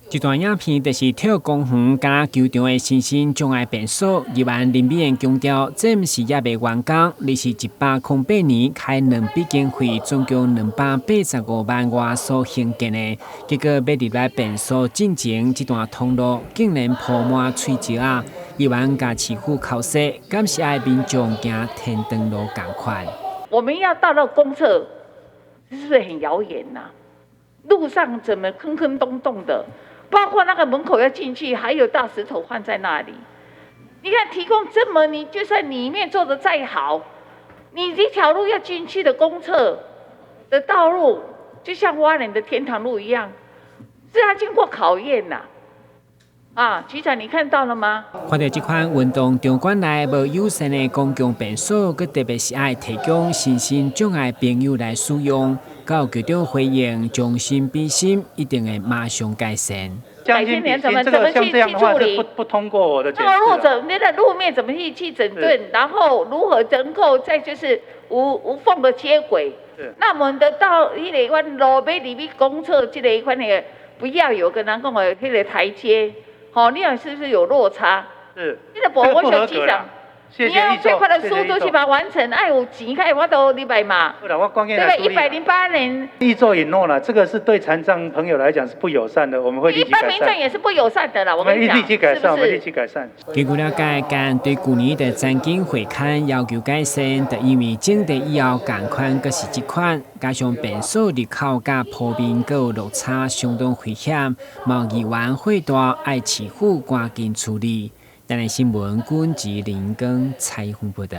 這段影片就是體育公園佮球場的身心障礙便所。議員林美燕強調，這毋是猶未完工，而是108年開兩筆經費，總共285萬外所興建的。結果欲入來便所進前，這段通路竟然鋪滿碎石仔。議員共市府剾洗，敢是愛民眾行天堂路仝款？我們要到那個公廁，是不是很遙遠吶？路上怎麼坑坑洞洞的？包括那個門口要進去，還有大石頭放在那裡。你看，提供這麼，你就算裡面做得再好，你這條路要進去的公廁的道路，就像花蓮的天堂路一樣，是要經過考驗吶。啊，局長，你看到了嗎？看著這款運動場館內無友善的公共便所，閣特別是愛提供身心障礙朋友來使用，教育局長回應將心比心，一定會馬上改善。改善點怎麼去處理？不通過我的。那個路怎那個路面怎麼去整頓？然後如何能夠再就是無縫的接軌？那我們的到彼个款路欲入去公廁，這个款那個不要有個人講的彼个台階。哦，你看是不是有落差？是。你的我想局長，你要用最快的速度去把它完成。愛有錢才有法度入來嘛。對不對？108年。易做允諾了，這個是對殘障朋友來講是不友善的，我們會立即改善。一般民眾也是不友善的啦，我跟你講，立即改善，是不是？我們立即改善。根據了解，共對舊年的曾經會勘要求改善，就因為整地以後仝款閣是這款，加上便所入口佮鋪面閣有落差，相當危險。嘛議員火大，愛市府趕緊處理。台南新聞，郭志林跟采訪報道。